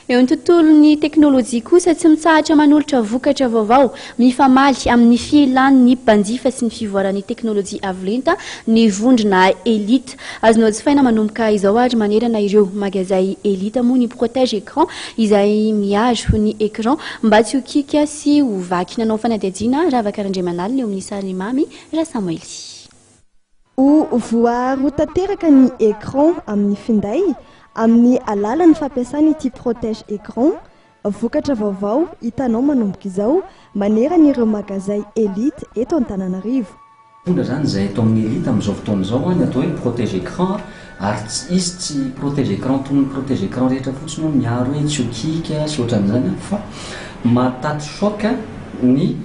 Eo amin'ny tontolon'ny teknolojia kosa, tsy mitsahatra manolotra vokatra vaovao mifamaly amin'ny filan'ny mpanjifa sy ny fivoaran'ny teknolojia avo lenta ny vondrona Elite. Azonao jifaina manomboka izao ary manerana ireo magazay Elite moa ny protège écran izay miaro ny écran mba tsy ho kiaka sy ho vaky. Nanao fanadihadiana Ravaka Randriamanalina eo amin'ny sarin'i Mamy Rasamoely. Ho voaaro tanteraka ny écran amin'ny finday amin'ny alalan'ny fampiasana ity protège écran, vokatra vaovao hitanao manomboka izao manerana ireo magazay Elite eto Antananarivo. Tonga izany izay eto amin'ny Elite amin'izao fotoana izao ny atao hoe protège écran ary tsy izy tsy protège écran toy ny protège écran rehetra fotsiny hoe miaro hoe tsy ho kiaka sy ohatran'izany fa mahataty choc ny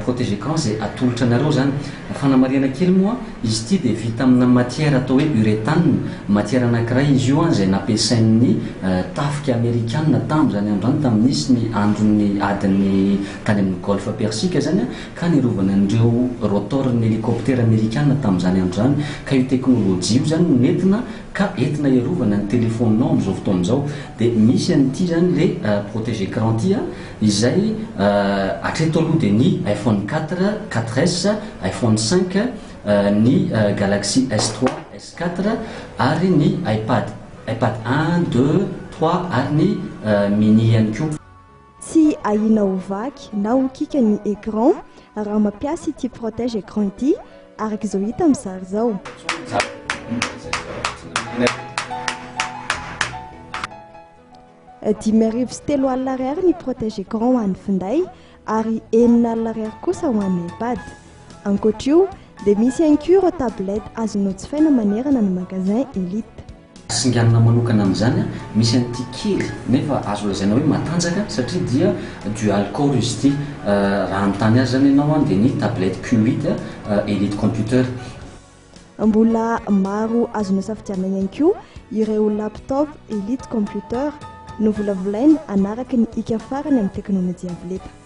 protège écran izay atolotra anareo izany. Fanamarihana kely moa, izy ity dia vita amina matière atao hoe urethane, matière anankiray izy io izay nampiasain'ny tafika amerikana tamin'izany andro izany, tamin'ny nisy ny andron'ny adin'ny tany amin'ny golfe Persique izany ka niarovana an'ireo rotor-n'ny hélicoptère amerikana tamin'izany andro izany, ka io teknolojia io izany no nentina ka entina hiarovana ny telefaoninao amin'izao fotoana izao. Dia misy an'ity izany ilay protège écran ity. Izay hatreto aloha dia ny iPhone 4, 4S, iPhone 5, ny Galaxy S3, S4 ary ny iPad, iPad un, deux, trois ary ny mini ihany koa. Tsy ahiana ho vaky na ho kiaka ny écran raha mampiasa ity protège écran ity araka izao hita amin'ny sary izao. 30 500 ariary ny protège écran ho an'ny finday ary 6000 ariary kosa ho an'ny iPad. Ankoatra io dia misy ihany koa ireo tablette azonao jifaina manerana ny magasin Elite. Singanina manokana amin'izany, misy an'ity kely nefa azo lazaina hoe matanjaka satria dia dual core izy ity. Raha hanontany azy izany ianao dia ny tablette Q8 Elite Computer. Mbola maro azonao safidianina ihany koa ireo laptop Elite Computer novolavolaina hanaraka ny hika farany amin'ny teknolojia avo lenta.